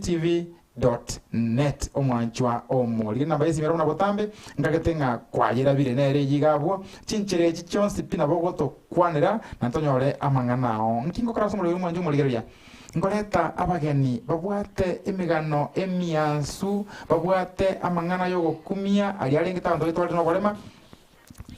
TV dot net omwanchwa omorige namba y'esimero buna botambe nkagete ng'a kwayerabire nere eyio iga abwo chinchera echi chionsi pi nabo ogotokwanera na ntonyore amang'ana ao nki ngokora ase omorero omwanchwa omorigereria nkoreta abageni babwate emegano emiansu babwate amang'ana y'ogokumia aria arengete abanto baito bare noborema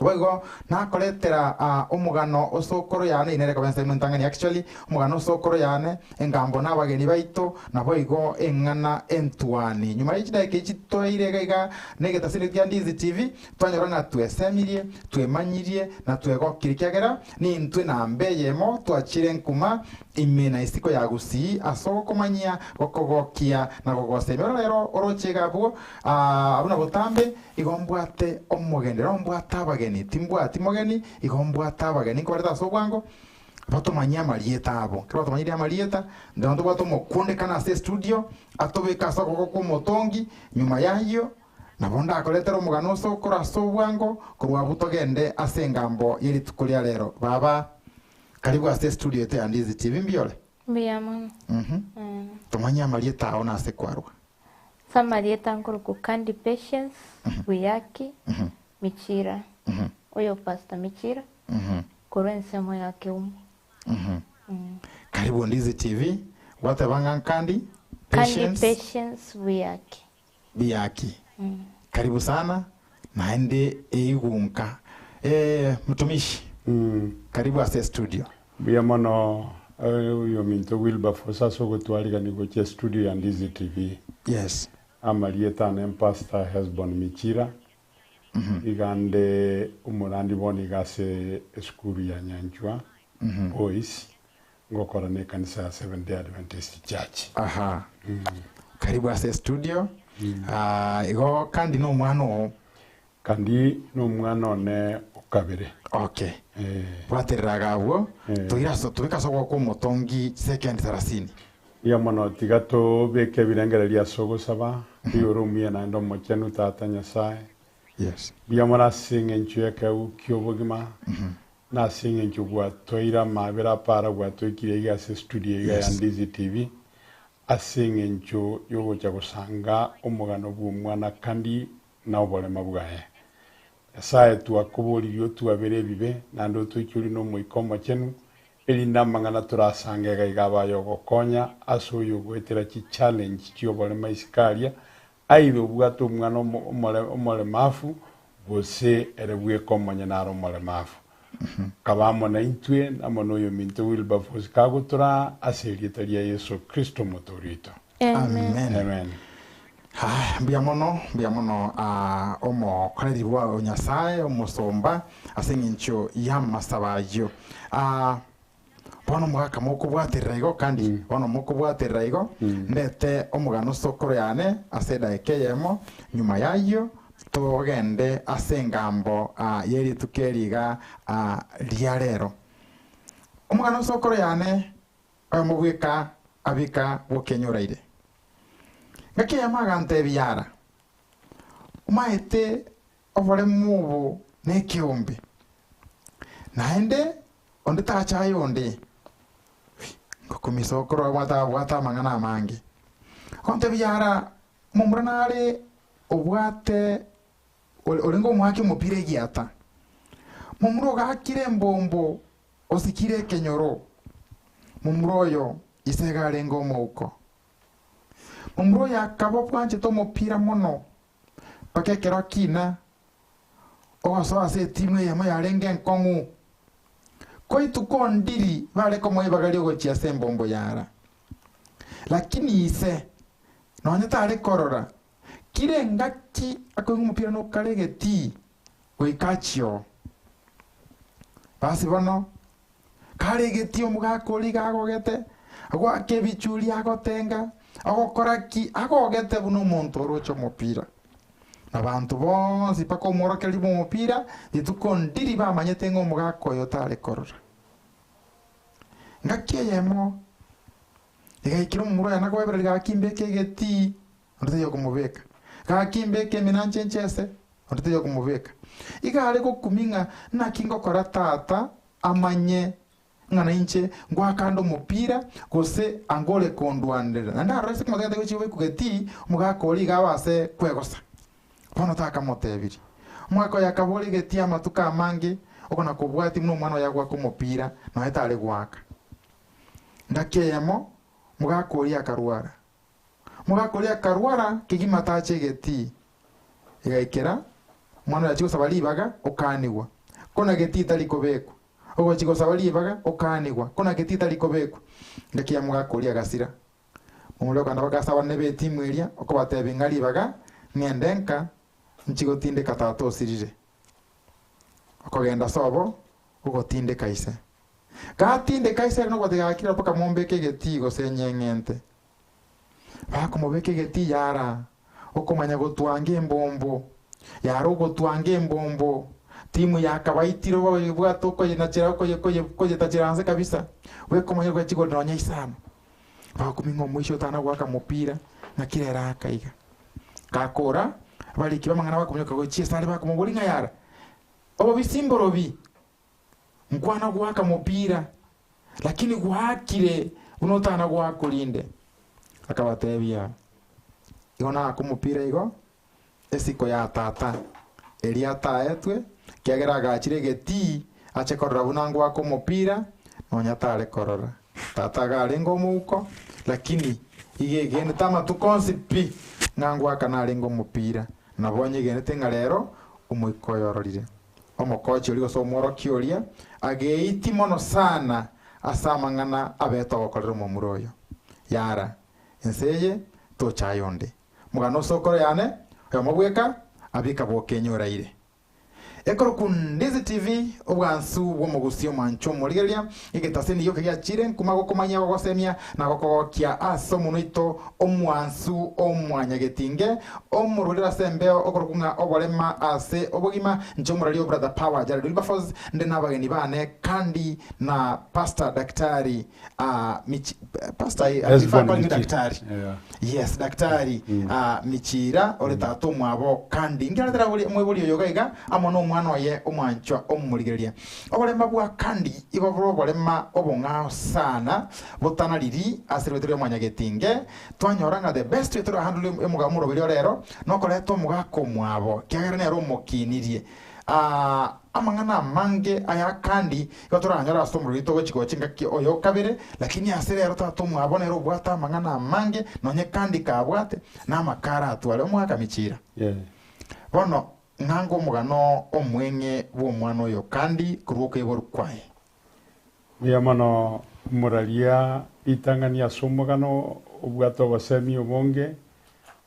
Boigo nakoretera omogano o sokoro yane, eye nere ekoba ensemo entang'ani actually, omogano o sokoro yane, engambo na abageni baito, naboigo eng'ana entwani. Nyuma ye chidakika echi toire iga iga na egetasini kia Ndizi TV, twanyora ng'a twesemirie, twemanyirie, na twegokirie ekiagera nintwe namba eyemo twachire nkuma ime na isiko ya Gusii ase ogokomanyia, gokogokia na gogosemia. Oro rero oroche iga abwo, buna botambe Igo mbwate omogeni, rero mbwate abageni, timbwati mogeni, igo mbwate abageni nkobarete ase obwango, batomanyie amarieta abo. Ekero batomanyirie amarieta, ntonya tobwate omokundekano ase estudio, atobeke ase okoboko kwa omotongi, nyuma y'ayio, nabo ndakoretere omogano ase okoro ase obwango, korwa abwo togende ase engambo ye rituko ria rero. Baba, karibu ase estudio yaito ya Ndizi TV, mbuya ore? Mbuya mono. Mhm. Tomanyie amarieta ao na ase kwarwa. Ase amarieta nkorokwa Candy Patience Buyaki Michira, oyo Pastor Michira, korwa ensemo ya Keumo. Karibu Ndizi TV, gwateba ng'a Candy Candy Patience Patience Buyaki. Buyaki. Karibu sana naende eigunka. Eh, mtumishi. Karibu ase studio. Mbuya mono oyominto Wilberforce ase ogotwarigania gochia studio ya Ndizi TV. Yes. Amarieta ane Pastor Hesbon Michira, iga nde omorandi bono iga ase esukuru ya Nyanchwa Boys, ngokora na ekanisa ya Seventh Day Adventist Church. Aha. Karibu ase studio. Ah, igo kandi nomwana oo. Kandi nomwana one o kabere. Okay. Eh. Bwaterera iga abwo, Eh. toire ase tobeke ase okoboko kw'omotongi chisekendi sarasini. Mbuya mono, tiga tobeke ebirengererio ase ogosaba, oyore omuya naende omochenu Tata Nyasae. Yes. Mbuya mono ase eng'encho y'ekeegwa ki'obogima, na ase eng'encho gwatoeire amaabera apara gwatoikirie iga ase estudio iga ya Yes. Ndizi TV, ase eng'encho y'ogocha gosanga omogano bw'omwana Kandi na oborema bwaye. Nyasae, twakoboririe otwabere ebibe, naende otoichorie n'Omoika Omochenu, erinde amang'ana torasange iga iga abe ayogokonya ase oyogoetera chichallenge chi'oborema isiko aria, aire obwate omwana omoremafu, gose ere bweka omonyene are omoremafu. Kaba amo naintwe, amo noyominto Wilberforce kagotoraa, ase erieta ria Yeso Kristo Omotoori oito. Amen. Amen. Aya, mbuya mono, mbuya mono aa, omokoreri bwa o Nyasae, omosomba, ase eng'encho y'amasabo ayio. Aa, bono omogaka mokobwaterera igo kandi bono mokobwaterera igo, ndete omogano sokoro yane ase edaika eyemo, nyuma y'ayio togende ase engambo aa, ye rituko eri iga aa, ria rero. Omogano sokoro yane Oyomo bweka abika bw'okenyoraire. Ngaki eyemo agantebia, Yara, omaete oboremu obo nekeombe, naende onde tachaye onde. Ngokumia sokoro abwate abwate amang'ana amange. Agontebia, Yara, omomura nare obwate orenge omoaki omopira egiata. Momura ogakire embombo Osikire ekenyoro, momura oyo ise iga arenge omouko. Momura oyo akaba obwanchete omopira mono, mpaka ekero akina, ogosoa ase etimu eyemo yarenge enkong'u. Ko rituko ndiri bare komoa ibaga riogochia ase embombo yara. Lakini ise, nonye tare korora, kira engaki akoigwa omopira nokare egetii, goika achie oo. Basi bono, kare egetii omogaka oria iga agogete, agoaka ebichuri agotenga, agokora ki, agogete buna omonto oroche omopira. Na abanto bonsi mpaka omworokereria bw'omopira, rituko ndiri bamanyete ng'a omogaka oyo tare korora. Ngaki eyemo, egaikera omomura oye nakoebereria gaki mbeke egetii, onde taiyo okomobeka. Gaki mbeke emenancha enchese, onde taiyo okomobeka. Iga are gokumia ng'a naki ngokora tata amanye. Ng'a nainche ngoaka ande omopira, gose angore kondwanerera. Naende aroro ase komotebia gochia goikwa getii, omogaka oria iga abe ase kwegosa. Bono takamotebirie. Omogaka oyo akabora egetii amatuko amange, okona kobwatia buna omwana oye agoaka omopira, nonya tare goaka. Ngaki eyemo, omogaka oria akarwara. Omogaka oria akarwara kegima tache egetii. Egaikera, omwana oyo achia gosaba ribaga, okaanigwa. Kona getii tari kobekwa. Ogochia gosaba ribaga, okaanigwa, kona getii tari kobekwa. Ngaki ya omogaka oria agasira. Momura okogenda bagasaba nebe etimu eria, okobatebia ng'a ribaga ng'ende nka, nchie gotindeka tata osirire. Okogenda sobo, ogotindeka ise. Gatindeka ise ere nogoteba gaki rero mpaka mombeke egetii gose nyeng'ente. Bakomobeka egetii yara, okomanya gotwanga embombo, yara ogotwanga embombo, timu yakabaitire okoyebwata okoyenachera okoye koye koyetachera nse kabisa, bwekomanya goika chigori nonya isano. Bagokumia ng'a omoisia otana goaka mopira, naki rero aka iga. Gakora, abariki b'amang'ana bakomonyoka gochia ase are bakomoboria ng'a yara, obobisi mborobi? Nkwana goaka mopira, lakini gwaakire buna otana goaka orinde. Akabatebia, Igo naaka omopira igo, esiko ya tata, eria ataetwe, ekiagera agachire egetii ache korora buna ngoaka omopira, nonya tare korora. Tata iga arenge omouko, lakini iga egenete amatuko onsi pi ng'a ngoaka narenge omopira. Nabo nyegenete ng'a rero omoika oyo ororire. Omokochi oria gose omworokia oria ageiti mono sana ase amang'ana abete ogokorera omomura oyo. Yara, ense eye tochaye onde. Mogano osokoro yane, oyomo bweka, abika bokenye oraire. Ekoroku Ndizi TV, obwansu bw'omogusi omwanchwa omorigereria, egetaseni gioka giachire nkuma gokomanyia gogosemia na gokogokia ase omonwa oito omwansu omwanyagetinge, Omororere ase embeo okorokwa ng'a oborema ase obogima, inche omorari o Brother Power Jared Wilberforce, nde nabageni bane Candy na Pastor Daktari ah, Mich Pastor I prefer Hesbon calling you Michi. Daktari. Yeah. Yes, Daktari ah, Michira ore tata omwabo Candy. Nkiaretera bori omoibori oyo iga iga amo nomwana oye omwanchwa omorigereria. Oborema bwa Candy igo bore oborema obong'ao sana botanariri ase ribato ria mwanyagetinge Twanyora ng'a the best way torahandle omoga omoroberi ore ero nokoreta omogaka omwabo ekiagera nere omokinirie. Ah, amang'ana amange aya kandi igo toranyore ase omoroberi togochi gocha engaki oyo okabere, lakini ase rero tata omwabo nere obwate amang'ana amange nonye kandi kabwate na amakara atware omogaka Michira. Yeah. Bono ng'ange omogano omweng'e bw'omwana oyo kandi korwa okoiborwa kwaye. Mbuya mono omoraria ritang'ani ase omogano obwate obosemi obonge,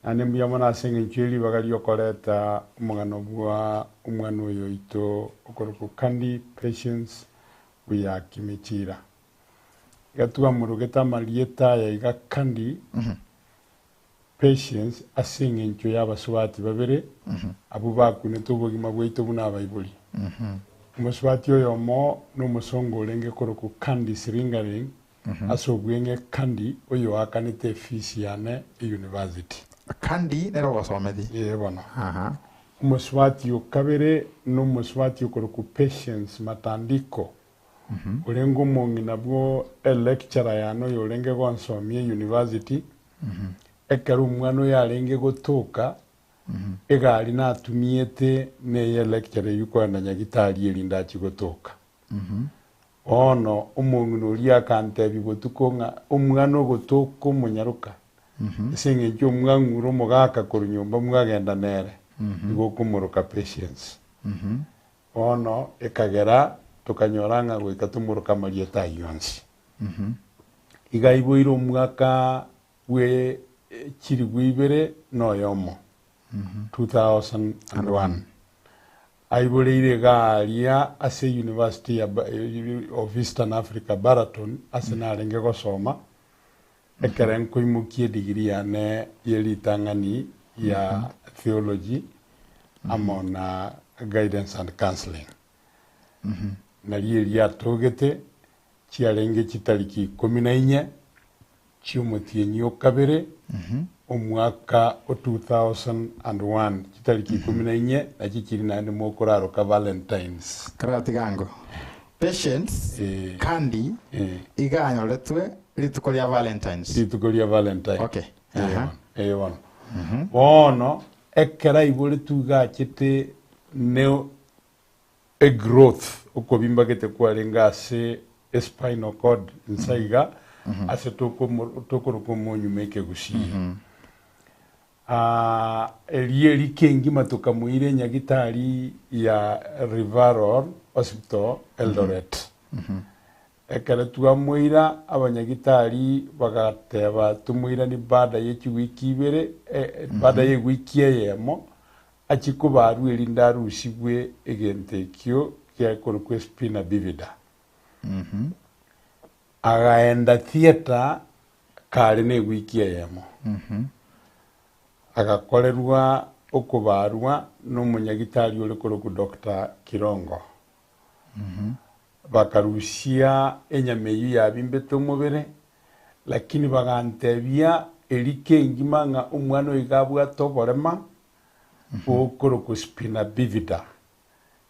naende mbuya mono ase eng'encho ye ribaga ri'okoreta omogano bwa omwana oyo oito okorokwa Candy Patience Buyaki Michira. Iga twamorogete amarieta aya iga Candy Patience ase eng'encho y'abasubati babere abwo bakunete obogima bwaito buna abaibori. Omosubati oyomo nomosongo orenge korokwa Candice Ringaring, ase obweng'e Candy oyoakanete efisi yane eyunivasiti. Candy nere ogosometie? Ee bono. Omosubati o kabere nomosubati okorokwa Patience Matandiko, orenge omong'ina bwo electurer yane oyorenge gonsomia eyunivasiti, Ekero omwana oyo arenge gotoka, egari natumiete neye lecturer eyio kogenda nyagitari erinde achie gotoka. Bono omong'ina oria akantebia botuko ng'a omwana ogotoka omonyaroka, ase eng'encho omwang'ure omogaka korwa nyomba mwagenda nere, igo okomoroka Patience. Bono ekagera tokanyora ng'a goika tomoroke amarieta ayio onsi. Iga aiboire omwaka bwe chilifu ibere na oyomo, 2001. Aiboreire iga aria ase University ya of Eastern Africa Baraton ase narenge gosoma, ekere nkoimokia edigiri yane ye ritang'ani ya theology amo na guidance and counseling. Nario erio atogete Chiarenge chitariki ikomi na inye chi'omotienyi o kabere, omwaka o 2001, chitariki ikomi na inye nachio chiri naende mokoraroka Valentines. Karatiga ango. Patience Eh. Kandi Eh. iga anyoretwe rituko ria Valentines. Rituko ria Valentine. Okay. Eh, Aha. bono, eh, bono. Bono ekero aiboretwe iga achete ne egrowth okobimba gete kwarenge ase espinal cord nsa iga ase tokomo- tokoroka omonyuma ekegusii. Aa, erio erika engima tokamoira enyagitari ya Referral Hospital Eldoret. Ekero twamoira, abanyagitari bagateba tomoiranie baada ye chiwiki ibere, eh, baada ye ewiki eyemo, achie kobarwa erinde arusigwe egento ekio gekorokwa spina bifida. Agaenda theatre kare ne ewiki eyemo, agakorerwa okobarwa nomonyagitari ore korokwa Doctor Kirongo. Bakarusia enyama eyio yabimbete omobere, lakini bagantebia erika engima ng'a omwana oyo iga abwate oborema bokorokwa spina bifida.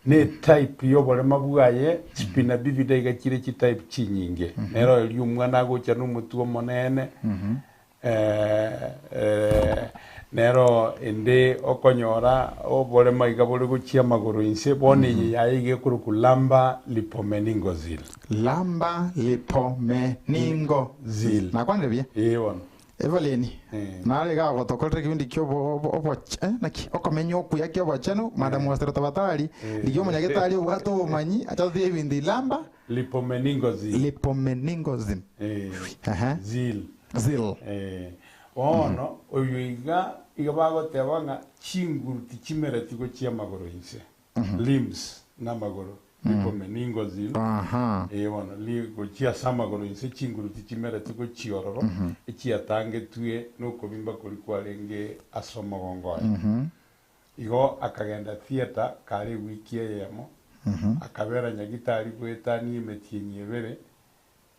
Ne type y'oborema bwaye, spina bifida iga chire chitype chinyinge. Nero eria omwana agocha na omotwe omonene, nero ende okonyora oborema iga bore gochia amagoro inse, bono eye yaye iga ekorokwa lumbar lipomeningozil. Lumbar lipomeningozil. Nakwanire buya? Ee bono. Evelyn, Eh. nare iga agotokorera ekebindi kia obo- obo- oboch- eh, naki okomenya okuya kia obochenu, Madam Wastero Tabatari, rigia omonyagetari obwate obomanyi, ache atotebie ebinto ilamba, Lipomeningozil. lipomeningozim. Eh, Ehe. zil. Zil. Eh, bono oyo iga iga bagoteba ng'a chinguru tichimereti gochia amagoro inse. Limbs namagoro lipomeningozil. Aha. Ee bono li gochia ase amagoro inse chinguru tichimereti gochia ororo, echiatangetwe nokobimba koria kwarenge ase omogongo oye. Igo akagenda theatre kare ewiki eyemo, akabera nyagitari goetania emetienyi ebere,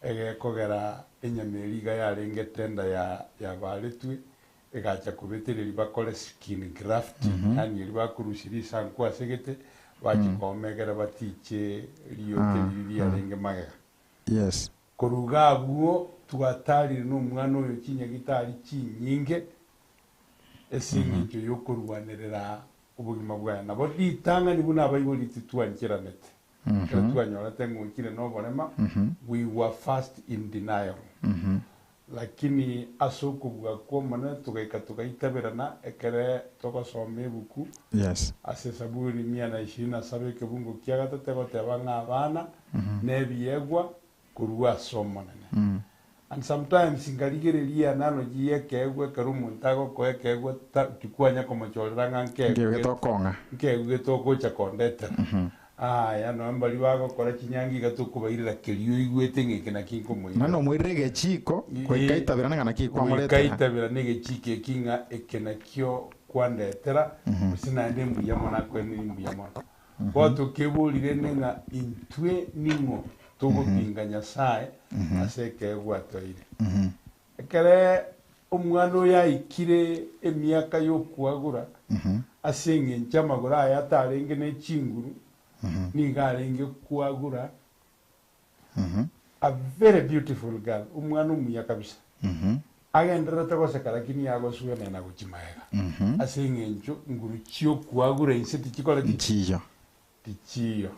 egekogera enyama eria iga yarenge tender ya yabaretwe, egacha kobetereria bakore skin grafting, yaani eria bakorusia risanku ase egete, bachia kooma egere batiche riote riria riarenge magega. Yes. Korwa iga abwo twatarire na omwana oyo chinyagitari chinyinge ase eng'encho y'okorwanerera obogima bwaye. Nabo ritang'ani buna abaibori titwancheranete. Ekero twanyorete ng'a ochire noborema, we were first in denial. Lakini ase okobua kw'Omonene togaika togaitaberana ekere togosoma ebuku Yes. ase Zaburi mia na ishirini na saba ekebungo kia gatato egoteba ng'a abana nebiegwa korwa ase Omonene. And sometimes nkarigereria analogy y'ekeegwa ekero omonto agokoa ekeegwa ta tikwanya komochorera ng'a Nkeegwa nkeegwa getokong'a. nkeegwa getogocha kondetera. Aya nonya mbaria bagokora chinyangi iga tokobairera keria oigwete ng'a eke naki nkomoirera. Naende omoirere egechiko goika aitabera ng'a naki Goika kwamoretera. aitabera na egechiko eki ng'a eke nakio kwandetera, gose naende mbuya mono akoenire mbuya mono. Bono tokeborire rende ng'a intwe ning'o togopinga Nyasae ase ekeegwa atoire. Ekere omwana oyo aikire emiaka y'okwagura, ase engencho amagoro aye atarenge ne chinguru, nigo arenge kwagura a very beautiful girl, omwana omuya kabisa. Agendererete goseka lakini agosuenena gochia magega ase eng'encho nguru chi'okwagura inse tichikora ki? Nchiyo. Tichiyo.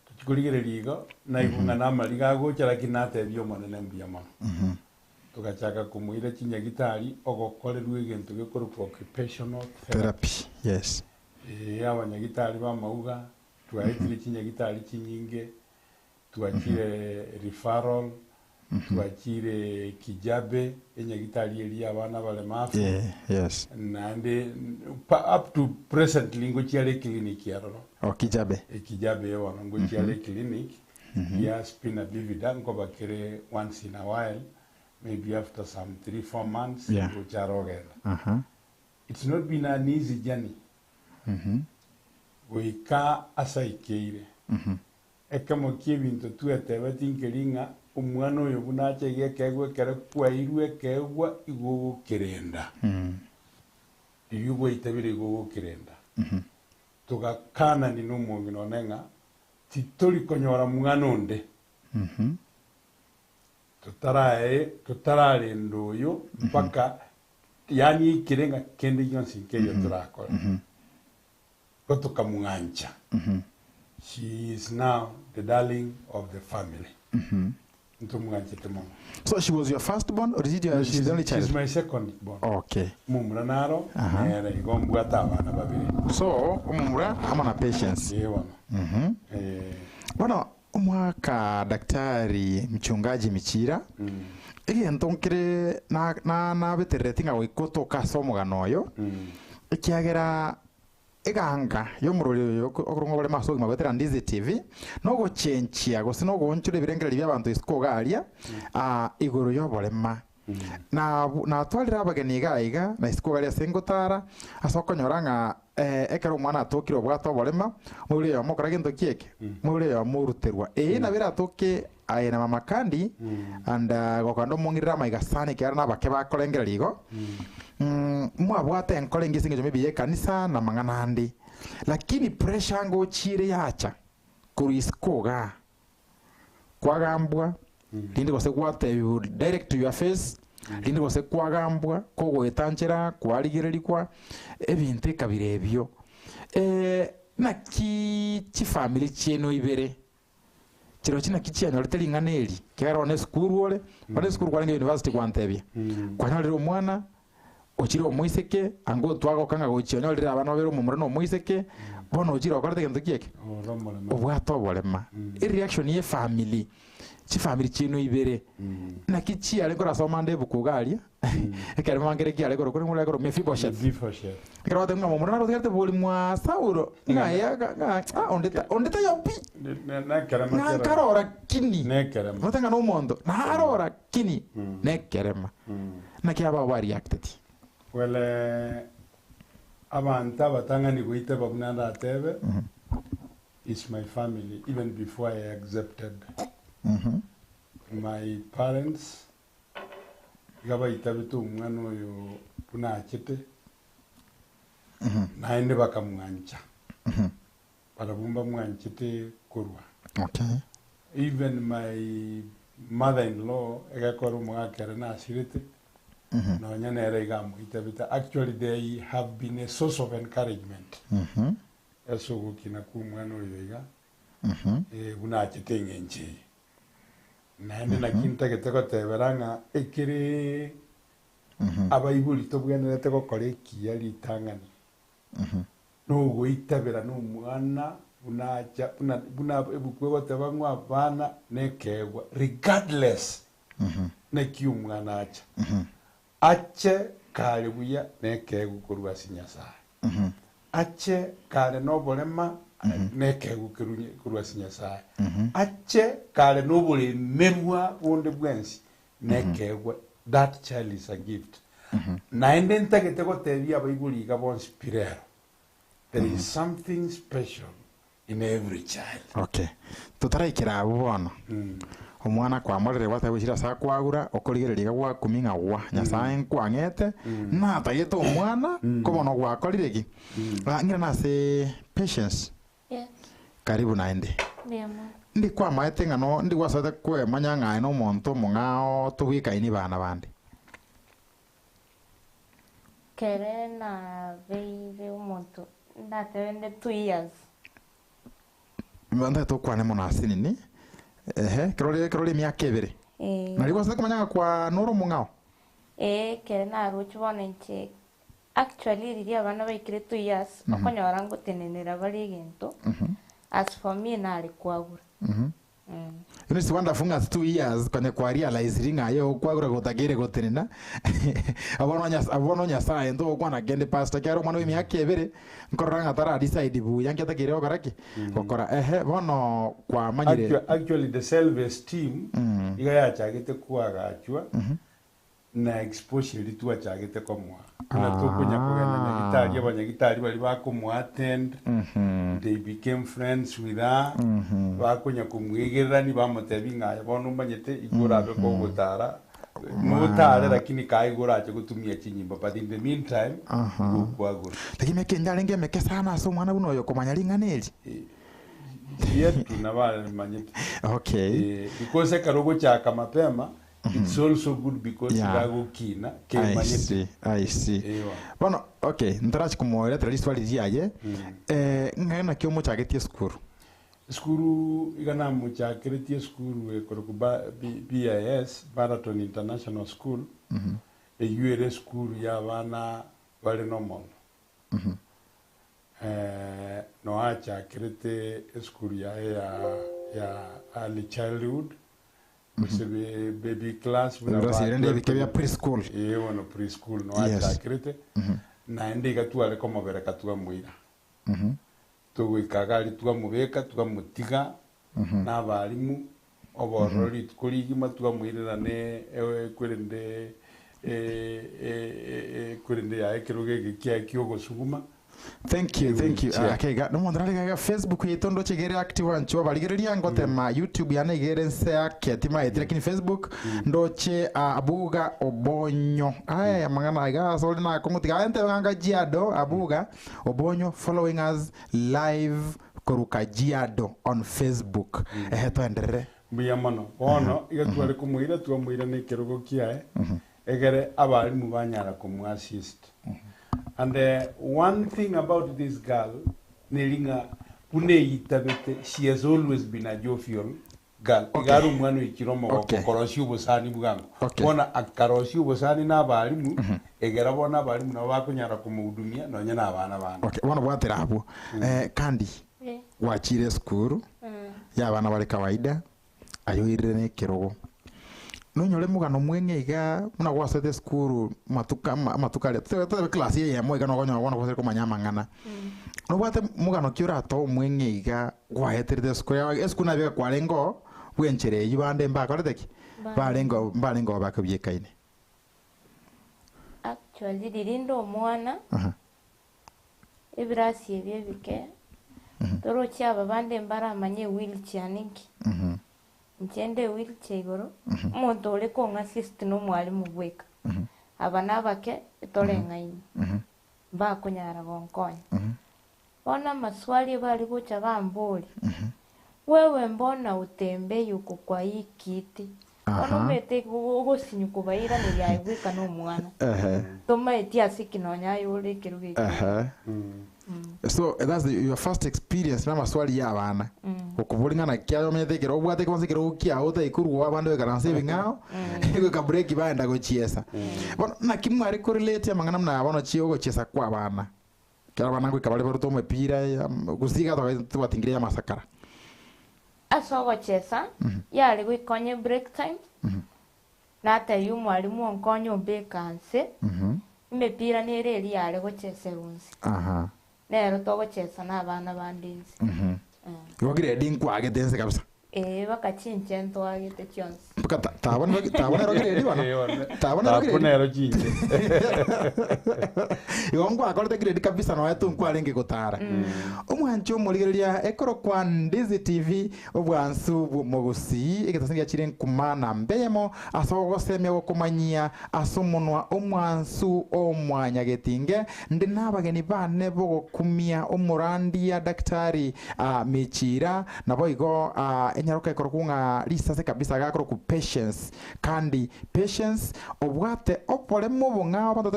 Tochia korigereria igo, naigwe ng'a namariga agocha lakini natebia Omonene mbuya mono. Togachaka komoira chinyagitari ogokorerwa egento gekorokwa occupational therapy. Therapy, yes. Ee, abanyagitari b'amauga, twaetire chinyagitari chinyinge, Twachire referral, twachire Kijabe, enyagitari eria y'abana abaremafu, Eh, yes. naende pa- up to presently ngochia are eclinic aroro. O Kijabe. Ekijabe bono ngochia are eclinic ya spina bifida nkobakere once in a while maybe after some 3 4 months ngocha arogenda. Aha. It's not been an easy journey goika ase aikeire. Ekemo ki'ebinto twetebeti nkeri ng'a omwana oyo buna ache iga ekeegwa ekero kwairwe ekeegwa igo ogokerenda. Riria gwaitabire igo ogokerenda. Togakanani nomong'ina one ng'a Titori konyora mwana onde, totarae totararenda oyo mpaka yaani eikire ng'a kende gionsi nkeiyo torakore. Igo tokamwancha. She is now the darling of the family. Ntomwanchete mono. So she was your first born or is it your, No, she's she's, the only she's child? my second born. Okay. Omomura naro, Aha. nere igo mbwate abana babere. So omomura amo na Patience. Ee bono. Eh, Bono omwaka daktari mchungaji Michira egento nkere na- na- nabeterereti ng'a goika otoka ase omogano oyo ekiagera Eganga y'omorweri oyo okorong'wa oboremo ase obogima goetera Ndizi TV nogochenchia gose nogoonchora ebirengererio bi'abanto isiko iga aria igoro y'oborema. Na natwarire abageni iga iga na isiko iga aria ase ngotara ase okonyora ng'a ekero omwana atokire obwate oborema, moibori oyomo okora gento ki eke? Moibori oyomo oruterwa. Eye nabo eratoke aye na mama Candy and gokanda omong'irere amaiga sana ekiagera nabake bakorengereria igo. Mwabwate enkoro engiya ase engencho maybe y'ekanisa na amang'ana ande, lakini pressure ngochiire yacha korwa isiko igaa, kwagambwa rinde gose gwatebiwa direct to your face, rinde gose kwagambwa kogoetanchera kwarigererigwa, ebinto ekabira ebio. Naki chifamiri chiaino ibere Chirochio naki chianyorete ring'ana eri, ekiagera bono esukuru ore, bono esukuru kwarenge university gwantebia, kwanyorire omwana, ochire omoiseke, anga otwagoka ng'a gochia onyorire abana babere omomura na omoiseke, bono ochire okorete gento ki eke? Ore omorema. Obwate oborema. Ereaction ya efamily, chifamiri chiaino ibere, naki chiare nkorasoma ande ebuku iga aria, ekero mangere kiare korokwa nigo korokwa Mephibosheth. Mephibosheth. Ekero bateba ng'a momura nagotigarete bori mwa Saulo, ng'a yaya ng'a ah, onde ta- onde taiyo pi, Ne- ne- Nekerema ng'a kera. nkarora kini. Nekerema. Gote ng'a nomonto, narora kini, nekerema. Naki abao bareacteti. Well, eh, abanto abatang'ani goiteba buna ndatebe is my family even before I accepted. My parents iga baitabete omwana oyo buna achete, naende bakamwancha. Barabwo mbamwanchete korwa. Okay. Even my mother in law egekora omogaka ere nasirete, nonya nere iga amoitabete. Actually they have been a source of encouragement ase ogokina kwa omwana oyo iga, eh, buna achete eng'encho eye. Naende naki ntagete gotebera ng'a ekere abaibori tobwenerete gokora ekiya ritang'ani, nogoitabera nomwana buna acha buna buna ebuku egoteba ng'a abana nekeegwa regardless naki omwana acha. Ache kare buya nekeegwa korwa ase Nyasaye. Ache kare noborema nekeegwa korwa ase Nyasaye. Ache kare noboremerwa bonde bwensi nekeegwa, that child is a gift. Naende ntagete gotebia abaibori iga bonsi pi rero, there is something special in every child. Okay. Totaraikera abwo bono, omwana kwamorire gwateba gochira ase akwagura, okorigereria iga gwakumia ng'a gwa, Nyasaye nkwang'ete, natagete omwana, ko bono gwakorire ki? Ah, ng'irane ase Patience, Yes. karibu naende. Mbuya mono. Ndi kwamaete ng'a no, ndi gwasoete kwemanya ng'a aye nomonto omong'ao tobwekaini bana bande? Kere nabeire omonto ndatebe nde two years. Ntagete okwane mono ase nini, ehe, ekero ore ekero ore emiaka ebere, Ee. nari gwasete komanya ng'a kwa nore omong'ao? Ee, ekero naroche bono inche actually riria abana baikire two years, okonyora ngotenenera bare egento, as for me nare kwagura. You know it's wonderful ng'a ase 2 years konya kwa realize ng'a aye okwagura gotakeire gotenena abwo nonya abwo bono Nyasaye ntogokwana kende pastor ekiagera omwana bwa emiaka ebere nkorora ng'a tara decide buya nki atakeire gokora ki? Gokora ehe bono kwamanyire Actua- Actually the self esteem iga yachagete koagachwa na exposure eria twachagete komoa. Buna tokonya kogenda nyagitari, abanyagitari baria bakomoa attend, they became friends with her, bakonya komwegererania bamotebia ng'a aye bono omanyete igo orabe kogotara, notare lakini kae igo orache gotumia chinyimbo but in the meantime, igo okwagura. Lakini emiaka eye yarenge emeke sana ase omwana buna oyo komanya ring'ana eri. Yetu nabamanyete. Okay. Eh, because ekero ogochaka mapema, it's also good because Yeah. gagokina I kemanyete. see, I see. Ewa. Bono, okay, ntarachi komoeretera riswali riaye, eh, ng'ai naki omochagetie esukuru? Esukuru iga namochakeretie esukuru ekorokwa ba- B- BIS, Baraton International School, eywo ere esukuru ya abana bare normal. Eh, noachakerete esukuru yaye ya ya early childhood gose be- baby class buna Ebirasi ba rende ebike bia 12 preschool. Eh, bono preschool noachakerete naende iga tware komobereka twamoira togoika iga aria twamobeka twamotiga na abarimu obororo rituko rigima twamoirera ne eh, kwerende eh, eh, eh, kwerende yaye ekerogo eke kiaye kia ogosuguma Thank you, thank you. Yeah. Ah, okay, ga nomonto narigaiga Facebook yaito ndoche igere active ancho barigereria ngotema YouTube yane igere nse yake timaete lakini Facebook ndoche ah, abuga obonyo. Aya mang'ana iga asore nakong'utiga ente ng'anga jiado abuga obonyo following us live koruka jiado on Facebook. Ehe toenderere. Mbuya mono. Bono iga tware komoira twamoira na ekerogo kiaye egere abarimu banyara komoassist. And one thing about this girl neri ng'a buna eitabete she has always been a jovial girl. Iga are omwana oikire omogoko Okay. korosia obosani bwango. Okay. Bono akarosia obosani na abarimu egera bono abarimu nabo bakonyara komohudumia nonye na abana bande. Okay, bono bwatera abwo. Eh, Kandi Eh. gwachire esukuru ya abana bare kawaida ayoirire na ekerogo nonyore omogano mweng'e iga buna gwasete esukuru matuka ama- amatuko aria totebe totebe class eyemo iga nokonyora bono gwasire komanya amang'ana nobwate omogano ki oratoe omweng'e iga gwaeterete esukuru yago esukuru nabeka kwarenge oo bwa enchera eywo bande mbakorete ki Ba- barenge oo mbarenge oo bakobiekaine Actually riria inde omwana Aha. ebirasi ebi ebike toroche aba bande mbaramanye ewheelchair ninki Mhm. inche nde ewheelchair igoro omonto ore kong'assist na omwalimu bweka aba na abake etoreng'aini mbakonyara gonkonya bono amaswali ebare gocha bambori wewe mbona utembei uko kwa hii kiti bono Aha. omanyete ogosinyu kobairaneria aye bweka na omwana Ehe. tomaeti ase eki nonya aye ore ekerogo ekio Ehe. So that's the, your first experience na maswali ya abana okobori ng'a naki aye omanyete ekero obwate kwanza ekerogo kiago otaikorwa abande goikaransa ebing'ao goika break baenda gochiesa bono naki mware korelate amang'ana buna aya bono chi ogochiesa kwa abana ekero abana goika bare barute omopira ya gose iga toka twatingire ya amasakara Ase ogochesa yare goikonya ebreak time natebia omwalimu onkonye ombeke nse emepira nere eria yare gocheserwa nse Aha. nero togochesa na abana bande nse Igo grade nkwagete nse kabisa. Ee bakachinche ntwagete chionsi Mpaka ta- tabona tabona ero grade bono. Tabona ero Tabu grade. nero chinche. Igo nkwakorete grade kabisa noe tu nkwarenge gotara. Omwanchi omorigereria ekoro kwa Ndizi TV obwansu bw'omogusii egetasini giachire nkuma na mbeyemo ase ogosemia gokomanyia ase omonwa omwansu omwanyagetinge ndi nabageni bane bogokumia omorandia daktari uh, Michira nabo igo uh, enyaroka ekoro kung'a risase kabisa gakoro ku patience kandi patience obwate oboremo obong'ao abanto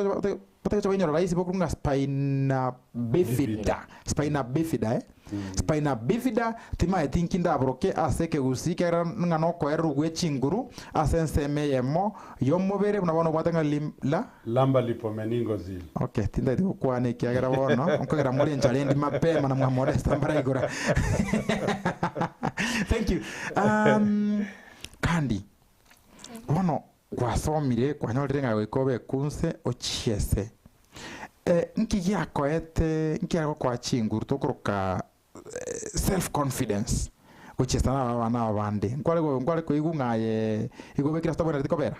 batagocha bainyora rahisi bokorwa ng'a spina bifida spina bifida eh? Spina bifida timaeti nki ndaboroke ase ekegusii kera ng'a nokoererwa gwe chinguru ase ensemo eyemo ya omobere buna bono obwate ng'a lim la Lamba lipomeningozil. Okay, tindaeti gokwana ekiagera bono nkogera more enchara endi mapema na mwamodesta mbaraigora thank you um, kandi bono gwasomire kwanyorire ng'a goika obe ekunse ochiese eh, nki giakoete nki giagokoa chinguru tokoroka eh, self confidence gochiesa na abana aba bande nkware go- nkware koigwa ng'a aye igo obekire ase tabwenereti kobera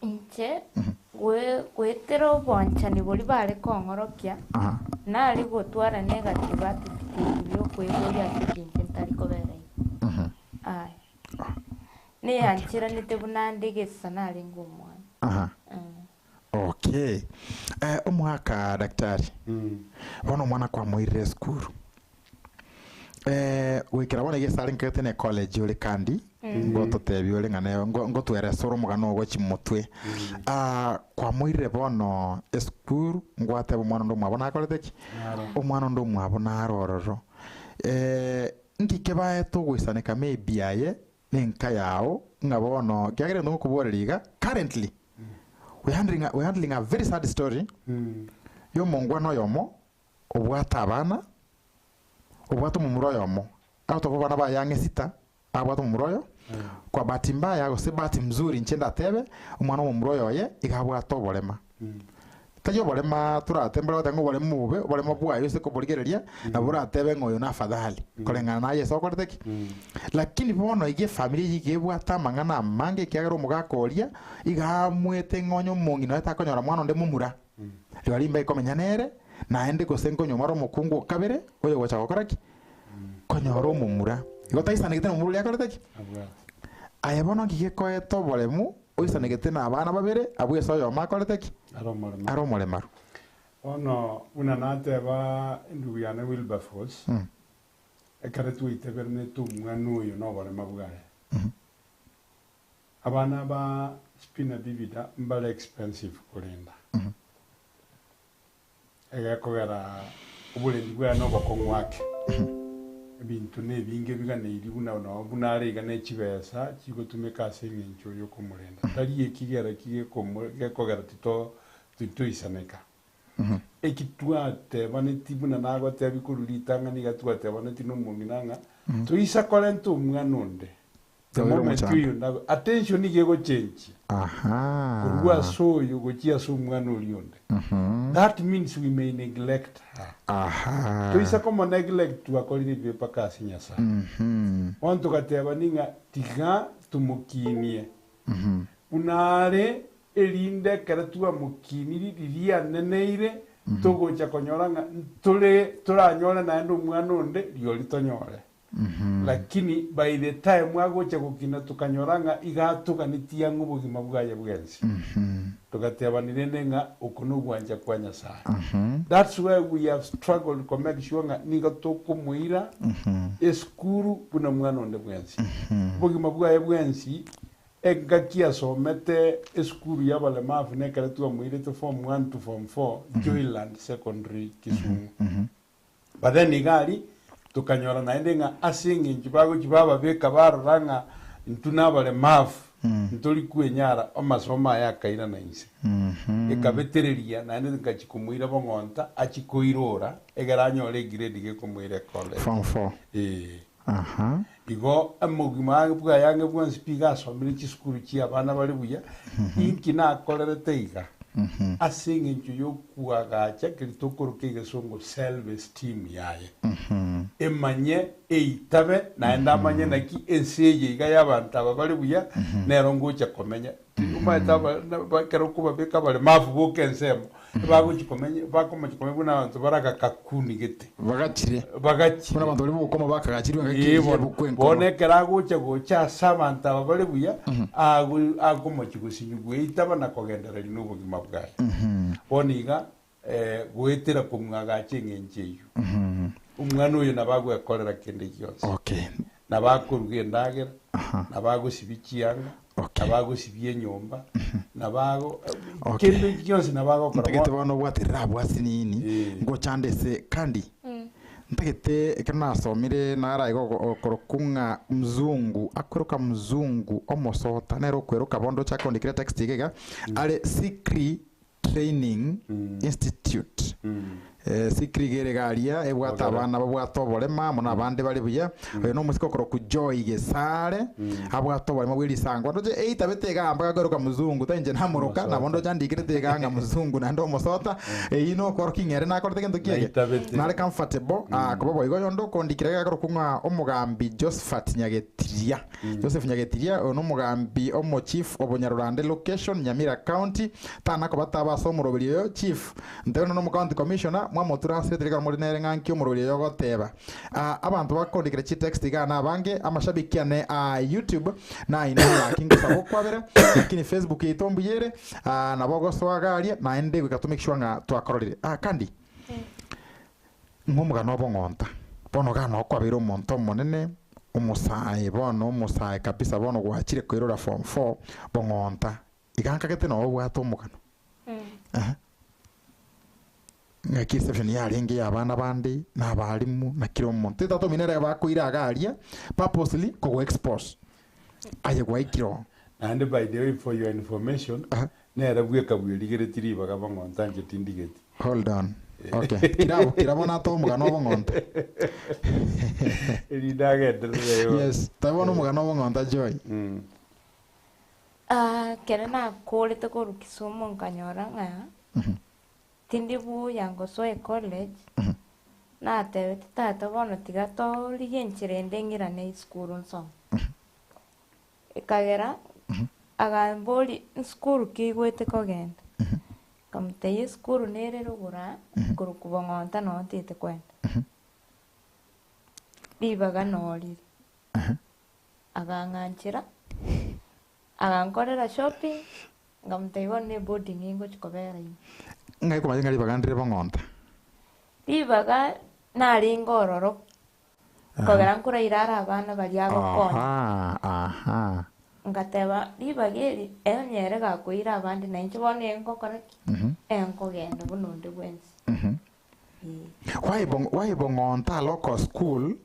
Inche gwe- goetera obwanchani boria bare kong'orokia Aha. nare gotwara negative attitude ya okoiboria ase ekinto ntari kobera igo. Aya. Neyancheranete buna nde gesa narenge omwana. Aha. Mm. Okay. Eh, omwaka daktari. Mm. Bono omwana kwamoirire esukuru. Eh, goikera bono iga esare nkagete ne college ore kandi ngototebia ore ng'a neo ngo- ngotweresa ore omogano ogo chimotwe. Ah, kwamoirire bono esukuru ngwateba omwana onde omwabo nakorete ki? Naro. Omwana onde omwabo naro ororo. Eh, nki kebaete ogoisaneka maybe aye na enka yao ng'a bono ekiagera egento ngokoboreria iga currently we handling a, we handling a very sad story ya omongwana oyomo obwate abana obwate omomura oyomo out of abana baye ang'e sita abwate omomura oyo kwa bahati mbaya gose bahati mzuri inche ndatebe omwana omomura oyo oye iga abwate oborema. Tari oborema torate mbare goteba ng'a oborema obobe, oborema bwaye ase koborigereria, nabo oratebe ng'a oyo nafadhali koreng'ana naye ase okorete ki? Lakini bono iga efamiri eyio iga ebwate amang'ana amange ekiagera omogaka oria iga aamwete ng'a onye omong'ina oye takonyora mwana onde momura, rirorio mbae komenya nere, naende gose nkonywa omare omokungu o kabere, oyogocha gokora ki? Konyora omomura. Igo taisanegete na omomura oria akorete ki? Aye bono nki gekoeta oboremu Oisanegete nabana babere, abwo ase oyomo akorete ki? Are omoremaru. Are omoremaru. Bono buna nateba endugu yane Wilberforce, ekero twaiteberanete omwana oyo noborema bwaye, abana ba spina bifida mbare expensive korenda, Egekogera oborendi bwaye nobokong'u ake. Ebinto nebinge biganeiri buna noo buna are iga ne chibesa chigotumeka ase eng'encho y'okomorenda. Tari ekigera eki gekomo gekogera tito titoisaneka. Eki twatebaneti buna nagotebi korwa ritang'ani iga twatebaneti na omong'ina ng'a toisa korenta omwana onde The Tobeire moment omochando. oyo nago attention nigo egochenchia Aha. korwa ase oyo gochia ase omwana oria onde. That means we may neglect her. Aha. Toisa komo neglect twakorire ebibe mpaka ase Nyasaye. Bono togateba ning'a tiga tomokinie buna are erinde ekero twamokiniri riria aneneire togocha konyora ng'a ntore toranyore naende omwana onde riori tonyore. Lakini by the time agocha gokina tokanyora ng'a iga atoganetie ang'e obogima bwaye bwensi. Togatebani rende ng'a oko nogwancha kwa Nyasaye. That's why we have struggled ko make sure ng'a nigo tokomoira esukuru buna mwana onde bwensi. Obogima bwaye bwensi engaki asomete esukuru y'abalemavu nekero twamoirete form one to form four Joyland Secondary Kisumu. But then iga aria tokanyora naende ng'a ase eng'encho bagochia bababeka barora ng'a intwe nabaremavu, ntori kwenyara, amasomo aya akairana inse. Ekabetereria naende nkachia komoira bong'onta achie koirora egere anyore egrade gekomoira ecollege. Form four. Ee. Aha. Igo omogima bwaye ang'e bwonsi pi iga asomire chisukuru chia abana bare buya, inki nakorerete iga? Ase eng'encho y'okoagacha keria tokoroka egesongo self esteem yaye, emanye eitabe naende amanye naki ense eye iga y'abanto aba bare buya nero ngocha komenya. Omanyete aba ekero okobabeka abaremafu boka ensemo, Bagochia komenya, bakomochia komenya buna abanto bare agakakuni gete. Bagachire. Bagachire. Buna abanto baria b'obokoma bakagachirwe engaki Ee, eria bono. y'obokwa enkoro. Bono ekero agocha gocha ase abanto aba bare buya, ago- akomochia gosinywa gweitaba na kogendereria nobogima bwaye. Bono iga, eh, goetera komwagacha eng'encho eyio. Omwana oyo nabo agwekorera kende gionsi. Okay. Nabo akoruga endagera, nabo agosibia chianga, Okay. nabo agosibia enyomba, nabo ago Okay. kende gionsi nabo agokora. Ntagete bono obwaterere abwo asinini Eh. ngochande ase kandi ntagete ekero nasomire nara igo okorokwa ng'a mzungu akweroka mzungu omosota nere okweroka bondo ochake kondikera text iga iga are sikri Training Institute. Sikiri iga ere iga aria ebwate abana babwate oborema amo na abande bare buya. Oyo nomosike okorokwa Joy Gesare abwate oborema bwe risango. Ndoche eitabete iga mpaka kweroka mzungu tari inche namoroka nabo ndoche andikerete iga ng'a mzungu naende omosota eyio nokorokia ng'a ere nakorete gento ki eke Naitabete. nare comfortable koba boigo. Oyonde okondikera iga akorokwa ng'a omogambi Josephat Nyagetiria. Joseph Nyagetiria, oyo nomogambi omo chief o Bonyarurande location, Nyamira county, tana kobataba ase omoroberi oyo chief ntebe nono omo county commissioner mwamoturasete ekero more nere ng'a nki omoroberi oyo ogoteba. Aa abanto bakondikera chitext igaa nabange, amashabiki ane a YouTube nainwe gaki ngosaba okwabera, lakini Facebook yaito mbuya ere, aa nabo ogosoa iga aria naende goika to make sure ng'a twakororire. Aa kandi, ng'a omogano obong'onta. Bono iga noo kwabeire omonto omonene, omosae bono omosae kabisa bono gwachire koirora form four, bong'onta. Iga nkagete noo obwate omogano. Ehe. Ng'aki reception yarenge ya abana bande, na abalimu, na kera omonto. Tata omino ere bakoira iga aria, purposely kogo expose. Aye gwaikire oo. Naende by the way for your information, Aha. nere bweka bwerigeretie ribaga bong'onto anche tindigeti. Hold on. Okay. Kirabo, kirabo natoe omogano obong'onto. Erinde agenderere igo. Yes, toe bono omogano obong'onto Joy. Mm. Ah, ekero nakorete korwa Kisumu nkanyora ng'a tindi buya ngosoa ecollege, natebete tata bono tiga torigie enchera ende ng'irane esukuru nsome. Ekagera agamboria nsukuru ki oigwete kogenda? Nkamotebia esukuru nere rogoro aa, korokwa Bong'onta noo ntaete kogenda. Ribaga noo rire. Agang'anchera, agankorera shopping, nkamotebia bono ne eboarding ngochia kobera ime. Ng'ai komanya ng'a ribaga ndire Bong'onta? Ribaga narenge ororo Kogera nkoraira are abana baria agokonya. Aha, aha. Ngateba, Ribaga eri onye ere gakoira abande, na inche bono engokora ki? Enkogenda buna onde bwensi. Ee. Why bong why bong'onta local school,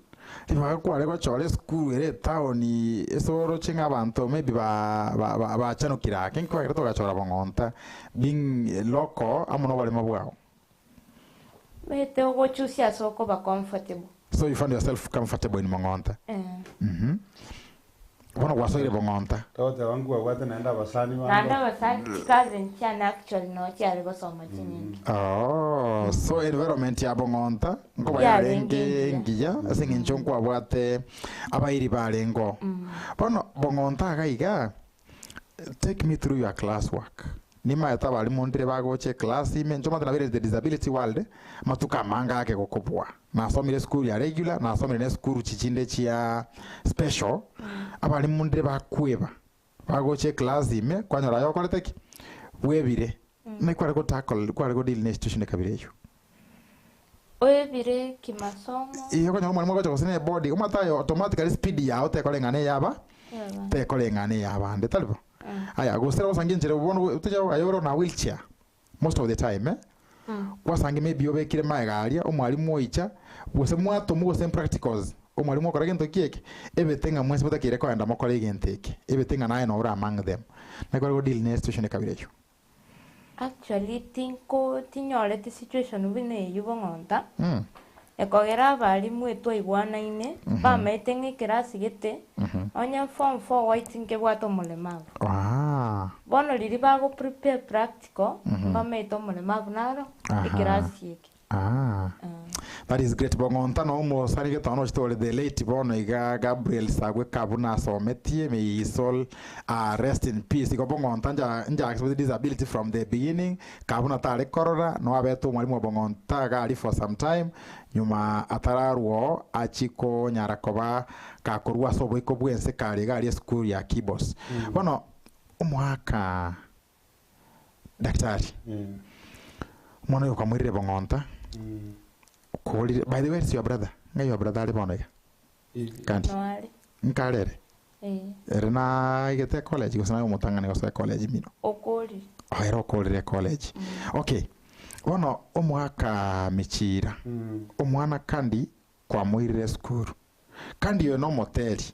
ribaga kware gochora esukuru ere etaoni ase oroche ng'a abanto maybe ba ba ba bachanokire ake, nki kwagera togachora bong'onta being local amo na oboremo bwao? Omanyete ogochusia ase okoba comfortable. So you found yourself comfortable in Mong'onta? Eh. Mhm. Bono gwasoire Bong'onta. Togoteba nkwabwate naende abasani Naende bande. abasani chicousin chiane actually noo chiare gosoma chinyinge. Oh, so environment ya Bong'onta nkoba Yarenge yarenge engiya. engiya ase eng'encho nkwabwate abairi barenge oo. Bono Bong'onta iga iga, take me through your class work. Nimaete abalimu ndire bagocha eclass ime, inche omanyete nabeire the disability world amatuko amange ake gokobua. Nasomire esukuru ya regular, nasomire na esukuru chi chinde chia special, abalimu ndire bakweba, bagocha eclass ime kwanyora aye okorete ki? Bwebire. Naki kware go tackle kware go deal na esituation ekabira eywo? Oebire kimasomo. Ee, okonyora omwalimu agocha gose na ebodi, omanyete aye automatically speed yao tekoreng'ana eya aba, tekoreng'ana eya abande, tari bo? Aya, gose osange enchera bono tocha aye ore on a wheelchair most of the time eh, kwasange maybe obekire magega aria, omwalimu oicha, gose mwatomwa gose practicals, omwalimu okora gento ki eke, ebete ng'a mwensi motakeire kogenda mokore egento eke, ebete ng'a naye nore among them. Naki bare go deal na esituation ekabira eywo. Actually tinko tinyoreti situation buna eywo bong'onta, ekogera abalimu etwaigwanaine, bamaete ng'a ekerasi gete, onye form four white nkebwate omolemavu. Ah. Bono riria bago prepare practical, mbamaete omolemavu naro Aha. ekerasi eke. Ah. That is great. Bong'onta no omosani gete ono ochete ore the late bono iga Gabriel Sagwe Kabu nasometie may his soul uh, rest in peace. Igo Bong'onta nja nja with disability from the beginning Kabu natare korora no abete omwalimu wa Bong'onta iga aria for some time nyuma atararwa oo achi konyara koba kakorwa ase oboiko bwense kare iga aria esukuru ya Kibos. Bono omwaka Daktari, omwana oyo kwamoirire bong'onta, okorire, by the way is your brother? Ng'ai your brother are bono iga? Kandi, Noare. nkare ere? Ee. Ere naigete college gose naye omotang'ani gosoa ecollege mino? Okorire. Oh, ere okorire ecollege. Okay, bono omwaka Michira, omwana kandi kwamoirire esukuru, Kandi oyo nomoteri.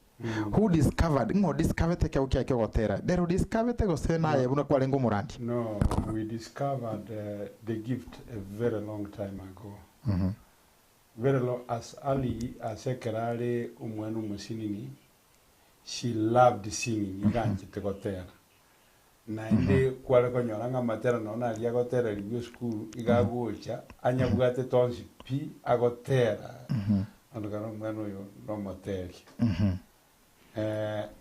Who discovered, ng'o odiscoverete ekeegwa kiaye ki'ogotera? Nere odiscoverete gose naye buna kwarenge omorandia? No, we discovered the gift a very long time ago. Very long, as early as ekero are omwana omosinini, she loved singing, iga anchete gotera. Naende kware konyora ng'a amatera nonya naria agotererigwa esukuru, iga agocha anyabwatete onsi pi agotera, naende okanyora omwana oyo nomoteria.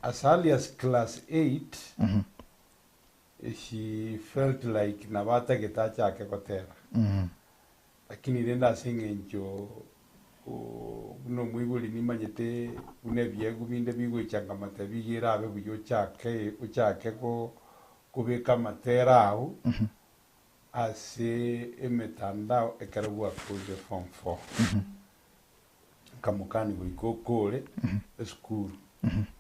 As early as class eight, she felt like nabo atagete achake gotera. Lakini rende ase eng'encho buna omoibori nimanyete buna ebiegwa binde bigoicha nkamotebia iga erabe buya ochake ochake kobeka amatera ao ase emetandao ekero gwakorire form four. Nkamokani goika okore esukuru.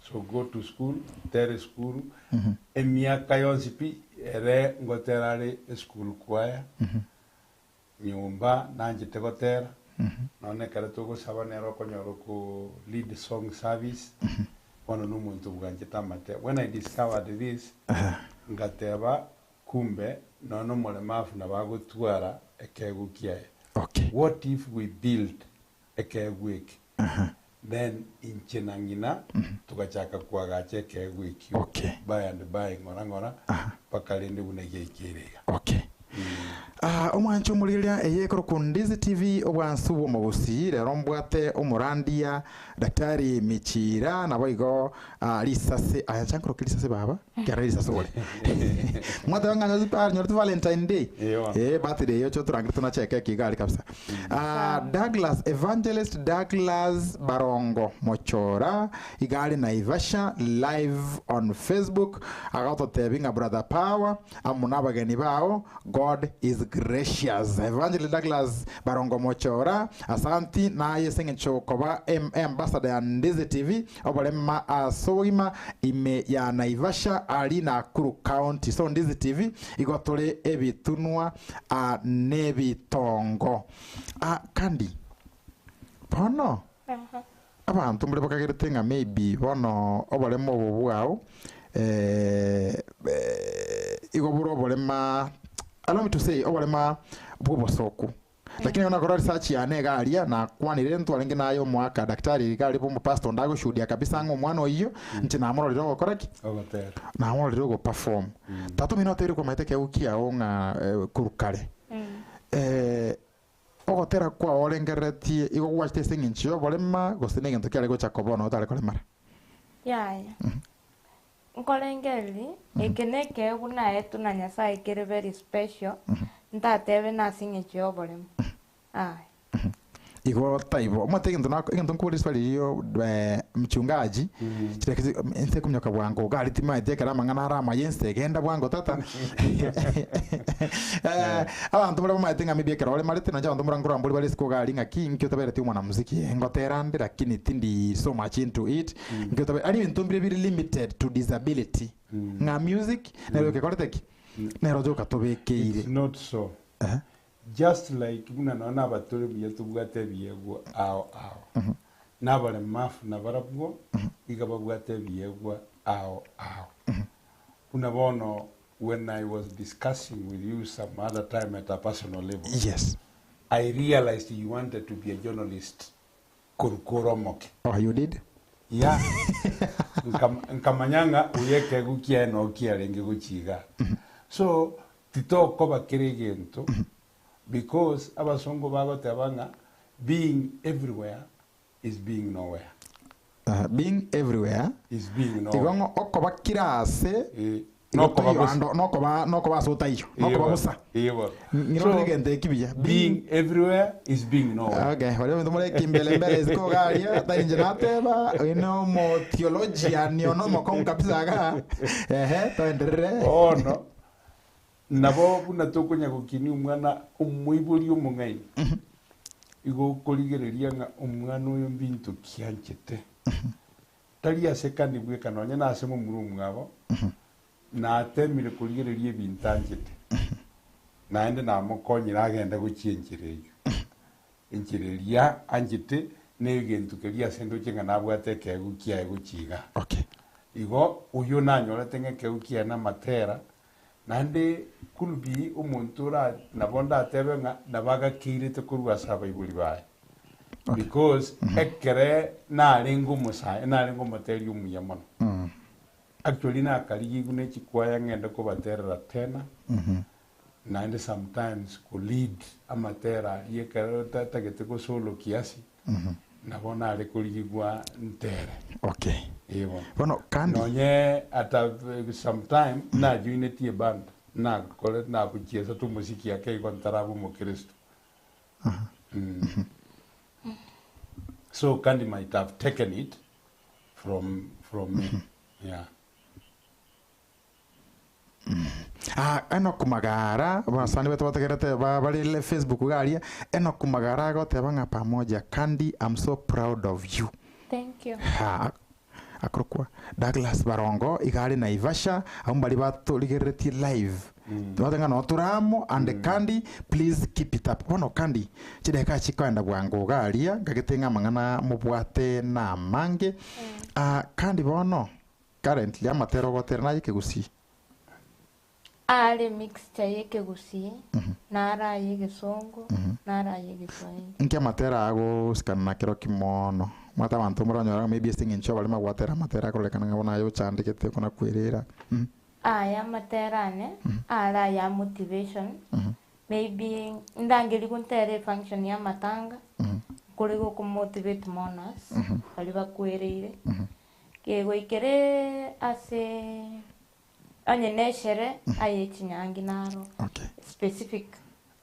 So go to school, tere esukuru, emiaka yonsi pi ere ngotera are esukuru kwaya, nyomba nanchete gotera, nonya ekero togosaba nere okonyora oko lead song service, bono na omonto bwanchete amate. When I discovered this, ngateba kumbe nonya na omoremafu nabo agotwara ekeegwa kiaye. Okay. What if we build ekeegwa eke? Then inche na ng'ina togachaka koagacha ekeegwa ekio Okay. by and by ng'ora ng'ora mpaka rende buna giaikeire iga. Okay. Ah, omwancho omorigereria eye ekorokwa Ndizi TV obwansu bw'omogusii rero mbwate omorandia Daktari Michira naboigo ah, risase aya ncha nkoroke risase baba kera risase ore mwateba ng'a nyozi pa nyorete Valentine Day Ewa. eh birthday eyo chotorangire tunacheke ekiga aria kabisa ah, Douglas Evangelist Douglas Barongo Mochora iga are Naivasha live on Facebook agototebi ng'a brother power amo nabageni bao God is gracious. Evangelist Douglas Barongo Mochora, asanti naye ase eng'encho koba em ambassador ya Ndizi TV, oborema ase obogima ime ya Naivasha ari Nakuru County. So Ndizi TV igo tore ebitunwa ah, nebitongo. Ah, kandi bono abanto mbare bakagerete ng'a maybe bono oborema obo bwao eh, eh, igo bore oborema allow me to say oborema bw'obosoku lakini ekero nakora research yane iga aria nakwanire ntwarenge naye omoaka daktari iga aria omopastor onde agoshuhudia kabisa ng'a omwana oyio inche namororire ogokora ki? Ogotera. Namororire ogoperform. Tata omino otebirie kwamaete ekeegwa kiago ng'a eh, korwa kare. Eh, Ogotera kwao orengereretie igo gwachete ase engencho y'oborema, gose negento kiare gocha koba onye otare koremara? Yaya. Nkorengereria, eke nekeegwa naetwe na Nyasae kere very special, ntatebe nase eng'encho y'oboremo. Aya. Igo taibo. Omanyete egento nako egento nkoboria riswali riria eh, mchungaji, chidakika chi inse kominyoka bwango iga aria timaeti ekero amang'ana are amaya ense genda bwango tata. Eh, abanto baria bamaete ng'a maybe ekero oremarete nonye abanto mbora nkorora mbori bare isiko iga aria ng'aki inki otabereti omwanamuziki eh, ngotera nde lakini tindi so much into it, inki otabe aria ebinto mbire bire limited to disability, ng'a music nero ekekorete ki? Nero ojoka tobekeire. It's not so. Eh. Just like buna nonya nabatore buya tobwate ebiegwa ao ao, nabaremafu nabarabwo iga babwate ebiegwa ao ao. Buna bono when I was discussing with you some other time at a personal level, Yes. I realized you wanted to be a journalist korwa kore omoke. Oh, you did? Yeah. Nkam- nkamanya ng'a oyo ekeegwa kiaye noo kiarenge gochia igaa. So, titokoba kera egento because abasongo bagoteba ng'a being everywhere is being nowhere. Uh, being everywhere Is being igo nowhere. ng'o okoba kira ase Eh, igo nokoba toiyo bosa. ando nokoba nokoba ase otaiyo nokoba bosa Iye bono. ng'irore So, egento eki buya being everywhere is being nowhere. Okay, baria ebinto more kimbele mbele isiko iga aria, tari inche nateba, oyo na omo theologian ono omokong'u kabisa igaa, ehe, toenderere. Bono, nabo buna tokonya gokinia omwana omoibori omong'aini, igo okorigereria ng'a omwana oyo mbinto ki anchete. Tari ase kani bweka nonye nase momura omwabo, natemire korigereria ebinto anchete, naende namokonyire agende gochia enchera eyio. Enchera eria anchete negento keria ase ndoche ng'a nabwate ekeegwa kiaye gochia igaa. Okay. Igo oyio nanyorete ng'a ekeegwa kiaye namatera, naende could be omonto ora nabo ndatebe ng'a nabo agakeirete korwa ase abaibori baye. Because ekere narenge omosae, narenge omoteri omuya mono. Actually nakarigigwe ne chikwaya ng'ende kobaterera tena, naende sometimes ko lead amatera aria ekero tatagete go solo kiasi, nabo nare korigigwa ntere. Okay. Ee bono. Bono kandi Nonye at a sometime najoinetie eband, nakore nagochiesete omosiki ake igo ntaraba omokristo. So Candy might have taken it from from me. Yeah. Ah, Enock Magara, abasani baito bategerete ba- bare le Facebook iga aria, Enock Magara agoteba ng'a pamoja Candy I'm so proud of you. Thank you. Ha, akorokwa Douglas Barongo iga are Naivasha, abwo mbaria batorigereretie live. Tobate ng'a noo tore amo and Candy please keep it up. Bono Candy, chidakika chikoenda bwango iga aria, nkagete ng'a amang'ana mobwate namange. Ah, Candy bono, currently amatera ogotera naye ekegusii? Are mixture y'ekegusii, naro aye egesongo, naro aye egeswahili. Inki amatera agosikana na kero ki mono? Omanyete abanto mboranyore ng'a maybe ase eng'encho abarimo agwatera amatera akorekana ng'a bono aye ochandegete okona kwerera. Aya amatera ane, are aya motivation, maybe ndangerigwe ntere efunction ya amatanga, nkore gokomotivate mourners, baria bakwereire, kegoikera ase Onye neshere aye chinyangi naro Okay. specific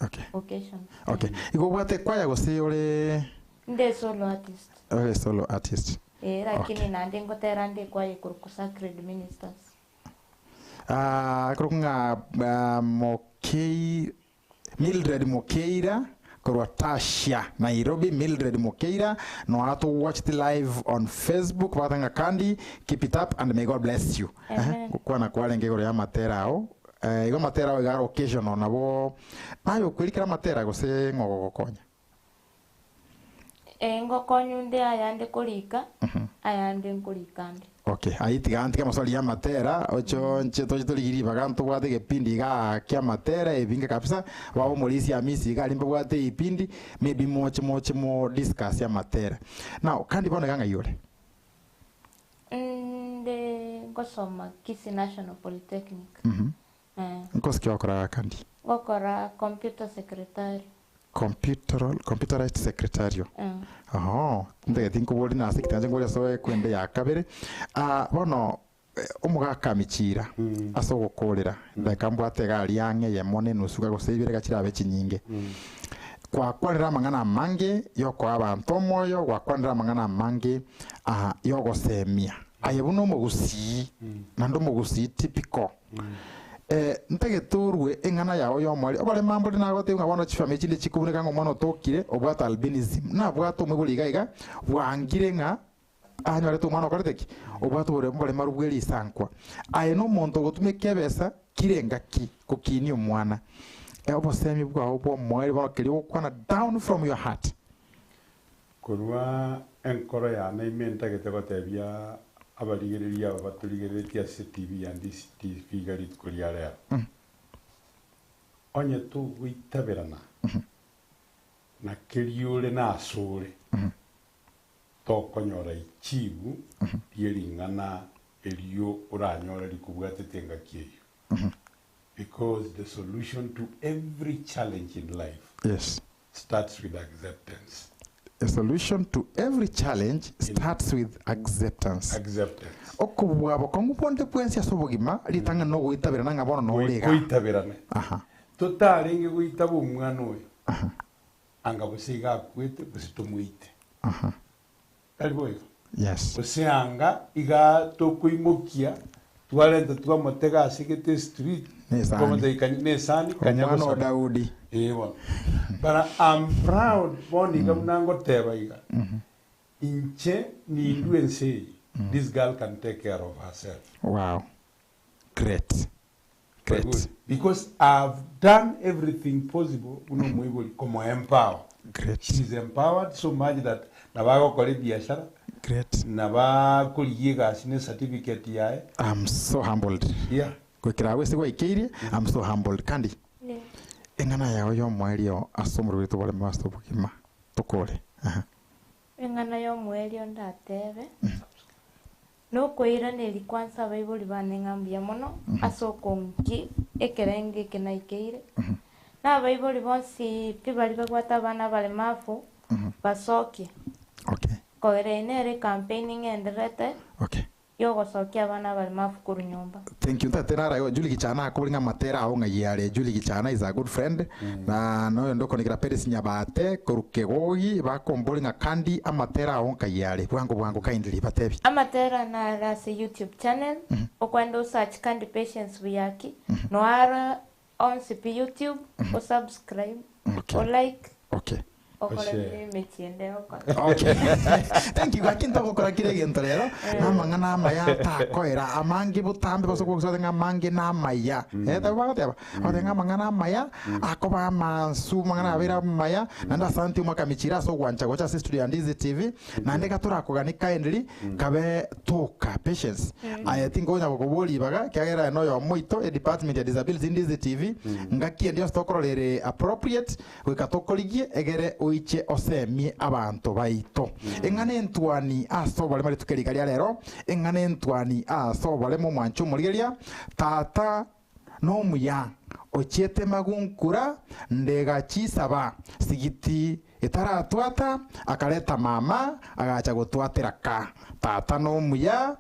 Okay. occasions. Okay. Igo obwate ekwaya gose ore Inde solo artist. ore solo artist? Eh, lakini Okay. naende ngotera nde ekwaya ekorokwa Sacred Ministers. Ah, ekorokwa ng'a ah, Mokei Mildred Mokeira korwa Tasha, Nairobi Mildred Mokeira noa togwachete live on Facebook bagoteba ng'a Candy keep it up and may God bless you. Amen. Gokwana kwarenge igoro ya amatera ao eh, igo amatera ao iga are occasional nabo naye okwerikera amatera gose ng'o ogogokonya? Eh, ngokonyu nde ayande korika, ayande nkorika nde. Okay, ayio tiga ntige amaswali ya amatera, ocho nche toche torigie ribaga ntobwate egepindi igaa kia amatera ebinge kabisa, baba omorisia Hamisi iga aria mbabwate ebipindi, maybe moche moche mo discuss amatera. Now, kandi bono iga ng'ai ore? Nde ngosoma Kisii National Polytechnic. Eh. Nkosi ki ogokora kandi? Ngokora computer secretary. Computeral, computerized secretarial. Oho, ntagete nkoborie nase ekitanda nkoborie ase ekwende ya kabere. Ah, bono eh, omogaka Michira ase ogokorera ndageka mbwate iga aria ang'e eyemo na enusu iga gose ibere iga chirabe chinyinge. Gwakwanire amang'ana amange yokoa abanto omoyo, gwakwanire amang'ana amange ah, yogosemia. Aye buna omogusii, naende omogusii typical. Eh, ntagete orue eng'ana yao y'omoerio. Oborema mbore nagotebia ng'a bono chifamiri chinde chikobuneka ng'a omwana otokire obwate albinism. Nabwate omoibori iga iga bwangire ng'a anyorete omwana okorete ki? Obwate obore oboremaru bwe risankwa. Aye nomonto ogotumeka ebesa kira engaki gokinia omwana. Eh, obosemi bwao bw'omoerio bono keria ogokwana down from your heart. Korwa enkoro yane ime ntagete gotebia abarigereria aba batorigereretie ase TV ya DCTV iga rituko ria rero, onye togoitaberana na keria ore nasore, tokonyora ichibu rie ring'ana erio oranyore rikobwatete engaki eyio. Because the solution to every challenge in life Yes. starts with acceptance. A solution to every challenge starts with acceptance. Acceptance. Okobua bokong'u bonde bwensi ase obogima, ritang'ani nogoitaberana ng'a bono nore igaa. Goitaberana. Aha. Totarenge goitaba omwana oyo, anga gose iga akwete gose tomoite. Aha. Tari boigo? Yes. Gose anga iga tokoimokia twarenta twamotega ase gete street Nesani. twamotebia kanya nesani kanya Omwana o gosaba. Daudi. Ee bono. But I'm proud bono iga buna ngoteba iga, inche nindwe ense eye, this girl can take care of herself. Wow. Great. Very Great. good. Because I've done everything possible buna omoibori komo empower. Great. She is empowered so much that nabo agokora ebiashara, Great. nabo akorigia egasi ne certificate yaye. I'm so humbled. Yeah. Goikera agwo ase gwaikeirie, I'm so humbled. Kandi, Yeah. eng'ana yao y'omoerio ase omorweri toboreme ase obogima, tokore. Aha. Eng'ana y'omoerio ndatebe, Nokoiraneria kwansa abaibori bane ng'a mbuya mono ase okong'ukia ekerengo eke naikeire, na abaibori bonsi pi baria babwate abana abaremafu basokie. Okay. Kogera eye nere ecampaign ng'endererete Okay. Yogosokia abana abaremafu korwa nyomba. Thank you ntate nara Julie Gichana akobori ng'a amatera ao ng'ai are Julie Gichana is a good friend na noyonde okonekera Peris Nyabate korwa Kegogi bakombori ng'a kandi amatera ao nkai are bwango bwango kindly batebi. Amatera nare ase YouTube channel, okwenda o search Candy Patience Buyaki, noaro onsi pi YouTube, o subscribe, Okay. o like, Okay. okore Ose. buna emechie ende egokora. Okay. Thank you. Gaki ntogokora kire egento rero namang'ana amaya atakoera amange botambe basokogosote ng'a amange namaya. Eh tabo bagoteba bagoteba ng'a amang'ana amaya akoba amansu amang'ana abeire amaya naende asante omwaka michire ase ogwancha gocha ase studio ya Ndizi TV naende gatorakogani kindly kabe toka patience aye tinkonya gokoboria ribaga ekiagera aye noyomo oito edepartment ya disability Ndizi TV ngaki ende yonsi tokorora ere appropriate Goika tokorigie egere oiche osemie abanto baito. Eng'ana entwani ase oboremo rituko eri iga ria rero, eng'ana entwani ase oboremo omwanche omorigereria, Tata nomuya, ochiete magunkura, ndega chisaba, sigiti etaratwata, akareta mama, agacha gotwatera ka. Tata nomuya,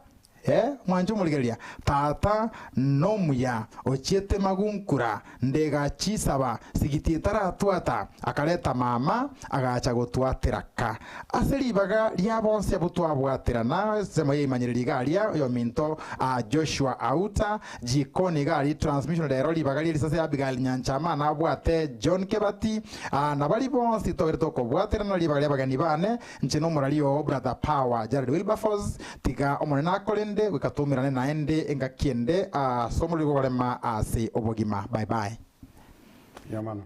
Ee, mwanche omorigereria, Tata nomuya, ochiete magunkura, ndega chisaba, sigiti etaratwata, akareta mama, agacha gotwatera ka. Ase ribaga ria bonsi abwo twabwaterana, ensemo y'eimanyererio iga aria, oyominto aa Joshua Auta, jikoni iga aria transmission rero ribaga rie risase Abigail Nyanchama nabwate John Kebati, aa na baria bonsi togere tokobwaterana ribaga ri'abageni bane, Inche nomorari oo Brother Power Jared Wilberforce, tiga Omonene akorende goika toumerane naende engaki ende ase omorero bw'okorema ase obogima. Bye bye. Mbuya mono.